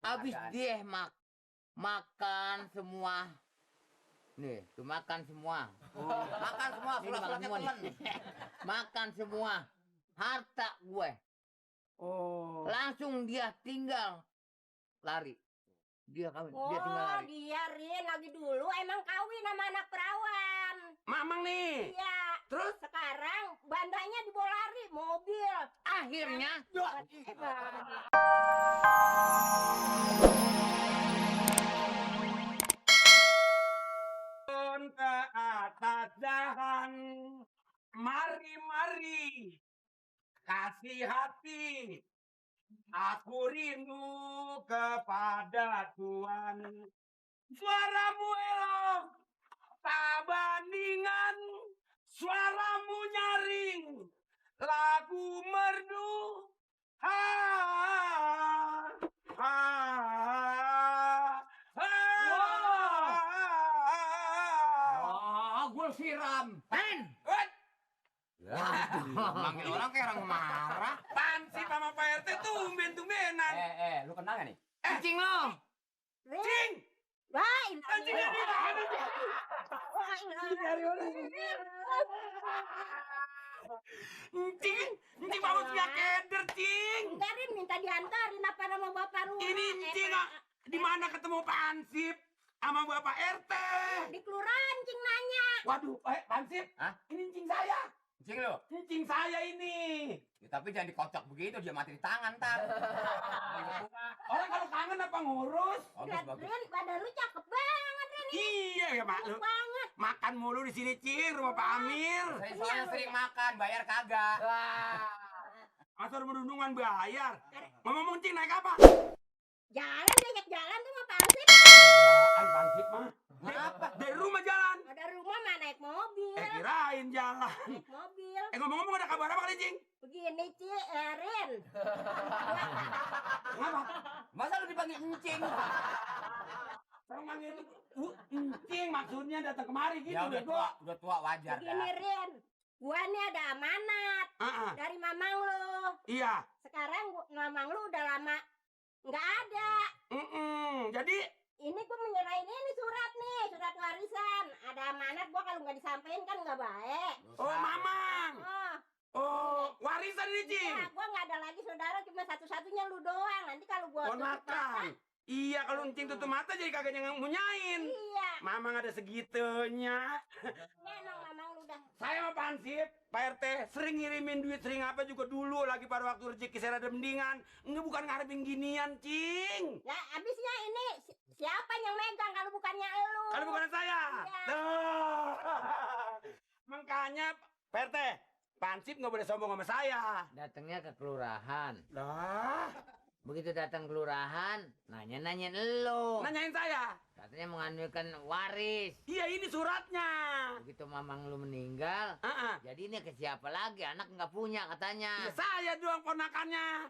Habis dia makan semua. Nih, tuh makan semua. Makan semua, surat-suratnya telan. Makan semua harta gue. Oh. Langsung dia tinggal lari. Dia tinggal lari. Dia Rin lagi dulu emang kawin sama anak perawan. Mamang nih. Iya. Terus Sekarang bandanya dibawa lari mobil. Akhirnya ke atas dahan. Mari kasih hati. Aku rindu kepada Tuhan. Suaramu elok tak bandingan. Suaramu nyaring, lagu merdu. gue siram. Manggil orang kayak orang marah. Pansip sama Pak RT tumben-tumbenan. Lu kenal gak nih? Cing lo. Cing! Wah, Pancingnya di mana? Cing bangun punya keder, Cing. Karin minta diantarin apa nama bapak rumah. Ini Cing di mana ketemu Pansip sama Bapak RT? Di kelurahan Cing nanya. Waduh, Pansip, Hah? ini Cing saya. Cing lu? Ini Cing saya ini. Ya, tapi jangan dikocok begitu, dia mati di tangan ntar. Orang kalau kangen apa ngurus? Bagus. Rin, badan lu cakep banget Rin. Iya ya, Pak. Lu Banget. makan mulu di sini, Cing, rumah Pak Amir. Saya soalnya sering makan, bayar kagak. Asal berundungan bayar. Ngomong Cing naik apa? Jalan diajak jalan tuh sama Pansip. Pansip mah. Apa? Dari rumah jalan. Ada rumah mah naik mobil. Kirain jalan. Naik mobil. Ngomong-ngomong ada kabar apa kali, Cing? Begini Rin. Kenapa? Masa lu dipanggil encing? Orang manggil itu Cing maksudnya datang kemari gitu. Ya udah tua wajar Begini dah. Rin. Gua nih ada amanat dari mamang lu. Iya. Sekarang mamang lu udah lama nggak ada. Jadi Ini gua menyerahin ini surat nih, surat warisan. Ada amanat gua kalau nggak disampaikan kan nggak baik. oh mamang. Oh, warisan ini, Cing. Ya, gua nggak ada lagi saudara, cuma satu-satunya lu doang. Nanti kalau gua tutup Ponakan. mata, Iya, kalau Cing tutup mata jadi kagak yang munyain. iya. Mamang ada segitunya. Emang mamang lu udah. Saya sama Pansip, Pak RT sering ngirimin duit, sering apa juga dulu lagi pada waktu rezeki saya ada mendingan. Enggak, bukan ngarepin ginian, Cing. Ya, abisnya ini siapa yang megang kalau bukannya elu? Kalau bukan saya. Iya. Tuh. Makanya Pak RT, Pansip nggak boleh sombong sama saya. Datangnya ke kelurahan. Lah, Begitu datang kelurahan, nanyain lo. nanyain saya. Katanya mengambilkan waris. Iya, ini suratnya. Begitu mamang lu meninggal, jadi ini ke siapa lagi? Anak nggak punya katanya. Ya, saya doang ponakannya.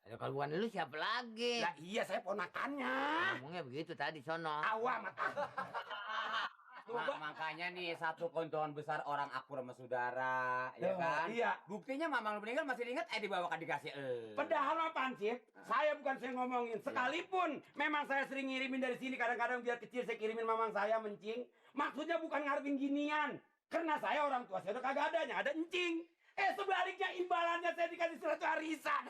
Ya, kalau bukan lu siapa lagi? Lah iya, saya ponakannya. Ngomongnya begitu tadi sono. Awamat. Makanya nih satu keuntungan besar orang akur sama saudara, ya kan? Iya. Buktinya mamang lu meninggal masih ingat dibawakan dikasih Padahal mah Pansip, saya bukan saya ngomongin. Sekalipun memang saya sering ngirimin dari sini, kadang-kadang biar kecil saya kirimin mamang saya mencing. Maksudnya bukan ngarepin ginian. Karena saya orang tua saya udah kagak adanya, ada encing. Sebaliknya imbalannya saya dikasih surat warisan.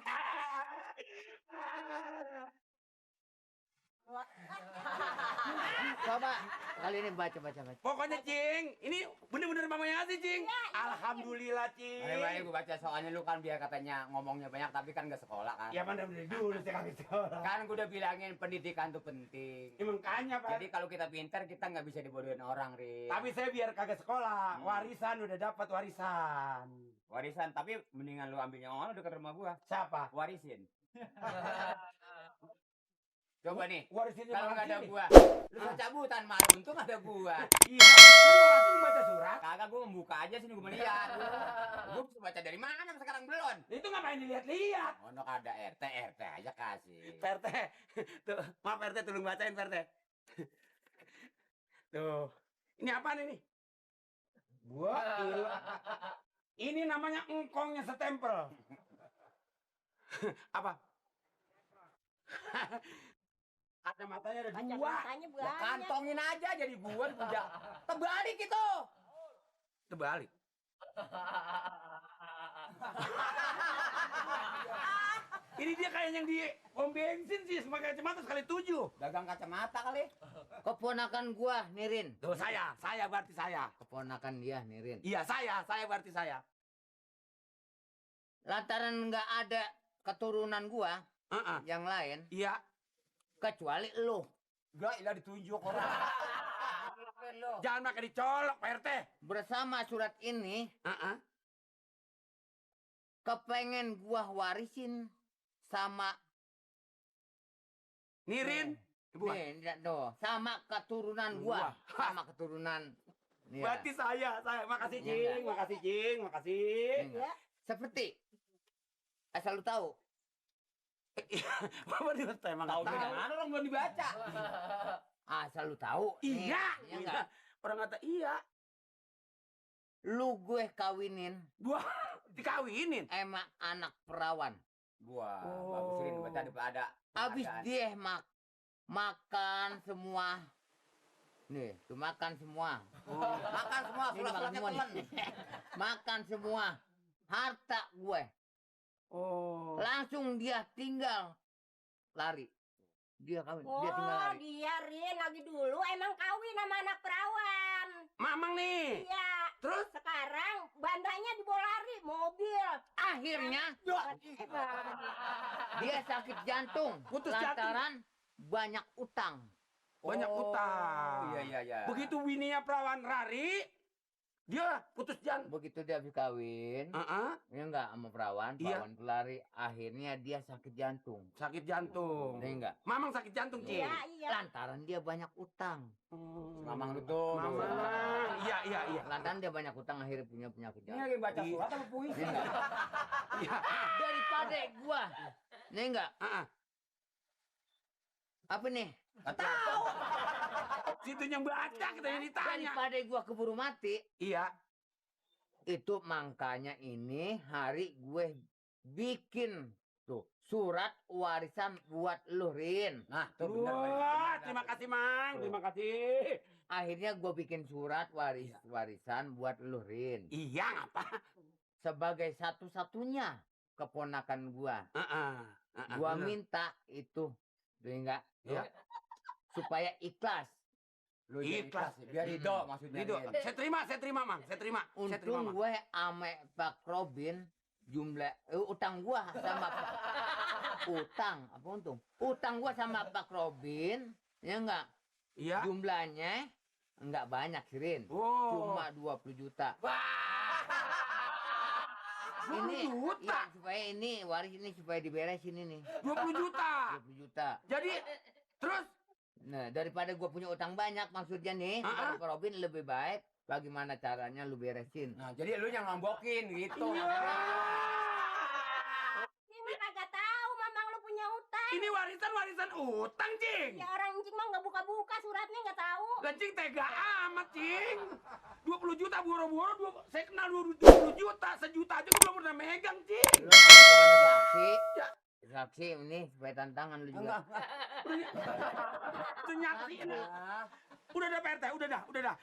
Coba kali ini baca. Pokoknya Cing, ini bener-bener mamanya ngasih Cing. Alhamdulillah Cing. Baik, gue baca soalnya lu kan biar katanya ngomongnya banyak tapi kan gak sekolah kan. Ya mana dari dulu saya kagak sekolah. Kan gue udah bilangin pendidikan tuh penting. Ya makanya Pak. Jadi kalau kita pintar kita nggak bisa dibodohin orang, Ri. Tapi saya biar kagak sekolah, warisan udah dapat warisan. Warisan, tapi mendingan lu ambilnya orang dekat rumah gua. Siapa? Warisin. Coba nih, Warisinnya kalau nggak ada sini. gua, lu cabutan malah untung ada gua. Iya, kan gua langsung baca surat. Kagak, gua membuka aja sini gua melihat. Gua bisa baca dari mana sekarang belum? Itu ngapain dilihat-lihat? Ono ada RT aja kasih. PRT, tuh, maaf PRT, tolong bacain PRT. Tuh, ini apa nih? Ini namanya engkongnya setempel. Apa? Kacamatanya ada Baca dua. matanya Ya banyak. kantongin aja jadi gua puja. Terbalik itu. Terbalik. Ini dia kayak yang di pom bensin sih, sebagai kacamata sekali 7. Dagang kacamata kali. Keponakan gua, Nirin. Tuh saya berarti saya. Keponakan dia, Nirin. Iya saya berarti saya. Lantaran nggak ada keturunan gua Heeh. yang lain, Iya. kecuali lu. Gak ilah ditunjuk orang. Jangan makan dicolok, Pak RT. Bersama surat ini, Heeh. kepengen gua warisin sama Nirin. Buah. nih, lihat tuh, sama keturunan gua, sama keturunan. Iya. Berarti saya. Makasih, Iya, Cing. Makasih, Cing. Makasih. Iya. Seperti asal lu tahu, Bapak di hotel emang Tahu nggak dari mana orang belum dibaca. asal lu tahu. nih, Iya. iya nggak? Orang kata iya. Lu gue kawinin Gua dikawinin. emak anak perawan. Wah, Oh. bagusin baca ada. Abis keadaan. dia makan semua. Nih, tuh makan semua. Makan semua, Ini makan surat-suratnya semua telan. nih. Makan semua. Harta gue. Oh. Langsung dia tinggal lari. Dia kawin, dia tinggal Oh, lari. dia Rin lagi dulu emang kawin sama anak perawan. Mamang nih. Iya. Terus? Sekarang bandanya dibawa lari mobil. Akhirnya dia sakit jantung. Putus jantung. Lantaran banyak utang. Banyak Oh, utang. Iya. Begitu bininya perawan lari, dia putus jantung. Begitu dia habis kawin, Heeh. ya enggak sama perawan, Iya. perawan pelari, akhirnya dia sakit jantung. Sakit jantung. Ya enggak? Mamang sakit jantung, Cing. Iya, iya. Lantaran dia banyak utang. Mamang lu tuh. Mamang. Iya. Lantaran dia banyak utang akhirnya punya penyakit Ini jantung. lagi baca surat apa puisi? Ya enggak? Iya. Daripada gua, ya enggak? Heeh. Apa nih? Tahu. Situ yang baca kita yang ditanya. Daripada gua keburu mati, Iya. itu makanya ini hari gue bikin tuh surat warisan buat lu, Rin. Nah, tuh bener. Wah, terima kasih, Mang. Terima kasih. Akhirnya gue bikin surat warisan buat lu, Rin. Iya, apa? Sebagai satu-satunya keponakan gua. Heeh. Gua minta itu, tuh enggak? Iya. Supaya ikhlas. Lu Ikhlas. ikhlas. Biar ridho maksudnya. Ridho. Rin. Saya terima, Mang. Saya terima, Untung Mang. gue ame Pak Robin jumlah utang gua sama utang gua sama Pak Robin, ya enggak? Iya. Jumlahnya enggak banyak, Rin. Oh. Cuma 20 juta. 20 juta. Iya, supaya ini waris ini supaya diberesin ini. 20 juta. 20 juta. Jadi terus Nah, daripada gua punya utang banyak maksudnya nih, Ah, Pak Robin lebih baik bagaimana caranya lu beresin. Nah, jadi lu yang ngombokin gitu. Ini mah kagak tahu mamang lu punya utang. ini warisan utang, Cing. Ya orang Cing mah nggak buka-buka suratnya nggak tahu. Lah, Cing tega amat, Cing. 20 juta boro-boro, saya kenal 20 juta, sejuta aja gue belum pernah megang, Cing. Lu saksi, Ya. saksi ini supaya tantangan lu juga. Itu nyaksiin. Udah dah, Pak RT, udah dah.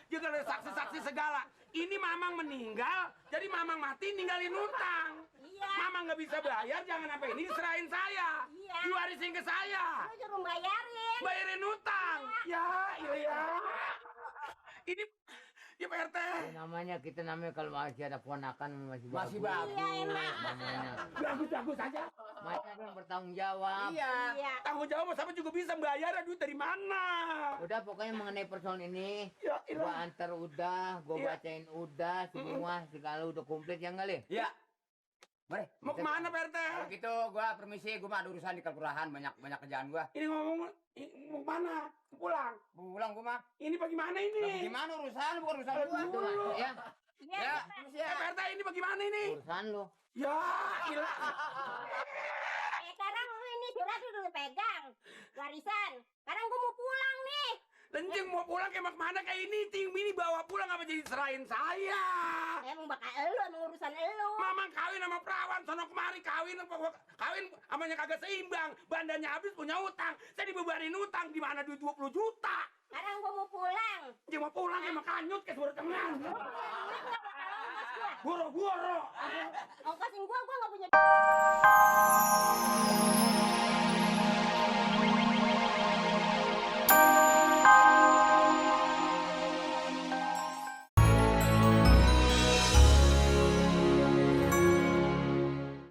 Jangan ada saksi-saksi segala. Ini Mamang meninggal, jadi Mamang mati ninggalin utang. Iya. Mamang nggak bisa bayar, jangan sampai ini diserahin saya. Iya. Diwarisin ke saya. Lu suruh bayarin. Bayarin utang. Ya, iya. Ini, ya Pak RT. Ya, namanya kita kalau masih ada ponakan masih bagus. Masih bagus. Iya, emang. Namanya. Bagus aja. Masih kan bertanggung jawab. Iya. Iya. Tanggung jawab sama juga bisa bayar, duit dari mana? Udah pokoknya mengenai persoalan ini, Ya, gua ilah. antar udah, gua Iya. bacain udah semua, segala udah komplit ya nggak, Le? Iya. Mari. Mau kemana, Pak RT? Kalau gitu gua permisi, gua mah ada urusan di kelurahan, banyak kerjaan gua. Ini ngomong, mau kemana? Pulang. Pulang gua mah. Ini bagaimana Lah, ini? gimana urusan? Bukan urusan gua. Itu mah, ya, Iya. Ya, Pak. permisi ya. Pak RT, ini bagaimana ini? urusan lo. Ya, ilah. Sekarang ini surat udah pegang. Warisan. Sekarang gua mau pulang nih. Lencing mau pulang kayak kemana kayak ini? Ting, ini bawa pulang apa jadi serahin saya? Emang bakal elu, emang urusan elu. Mamang kawin sama perawan kelakuan sono kemari kawin amanya kagak seimbang, bandanya habis punya utang. Saya dibebanin utang di mana duit 20 juta. Sekarang gua mau pulang. Dia mau pulang emang kanyut ke suara tengah. Ingat nggak bakal ongkos gua? Boro-boro. Ongkos